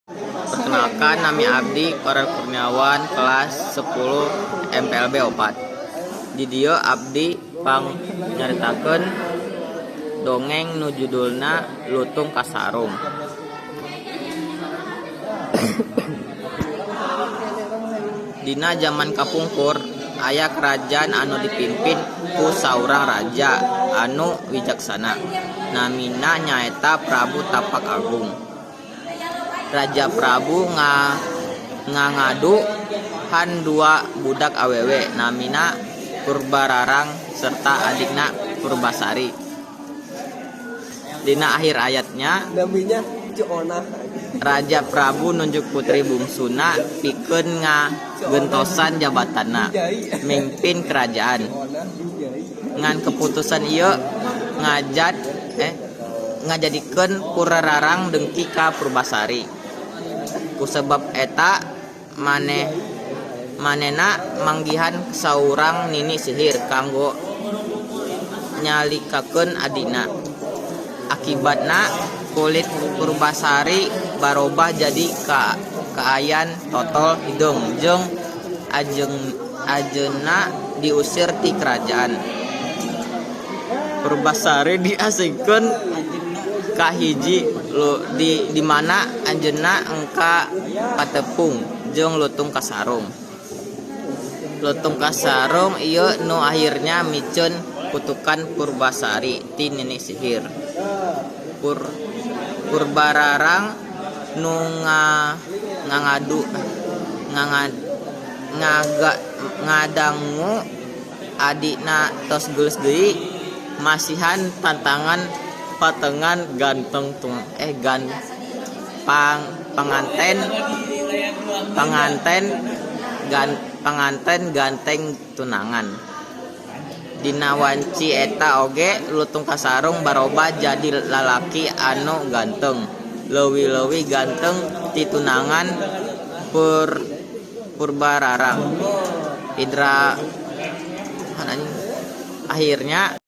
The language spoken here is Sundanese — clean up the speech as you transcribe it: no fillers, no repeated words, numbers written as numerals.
Perkenalkan, nami abdi Korel Kurniawan, kelas 10 MPLB 4. Di dieu abdi pang nyaritakeun dongeng nu judulna Lutung Kasarung. Dina jaman kapungkur aya kerajaan anu dipimpin ku saurang raja anu wijaksana. Namina nyaeta Prabu Tapak Agung. Raja Prabu ngagaduhan dua budak awewe namina Purbararang serta adikna Purbasari. Dina akhir hayatna Namanya Ceu Onah. Raja Prabu nunjuk putri bungsuna pikeun ngagentosan jabatanna mimpin kerajaan. Ngan keputusan ieu ngajadikeun Purbararang dengki ka Purbasari. Kusabab eta manehna manggihan saurang nini sihir kanggo nyalikakeun adina. Akibatna kulit Purbasari barobah jadi kaayan totol hideung jeung anjeunna diusir ti kerajaan. Purbasari diasingkeun ka hiji di mana anjeunna engka katepung jeung Lutung Kasarung. Lutung Kasarung ieu nu akhirna miceun kutukan Purbasari ti nini sihir. Purbararang nu ngangadu ngadangu adina tos geulis deui masihan tantangan patengan ganteng tung eh gan pang panganten panganten gan panganten ganteng tunangan. Dina wanci eta oge Lutung Kasarung barobah jadi lalaki anu ganteng, leuwih-leuwih ganteng ti tunangan Purbararang. Indra anjing. Akhirnya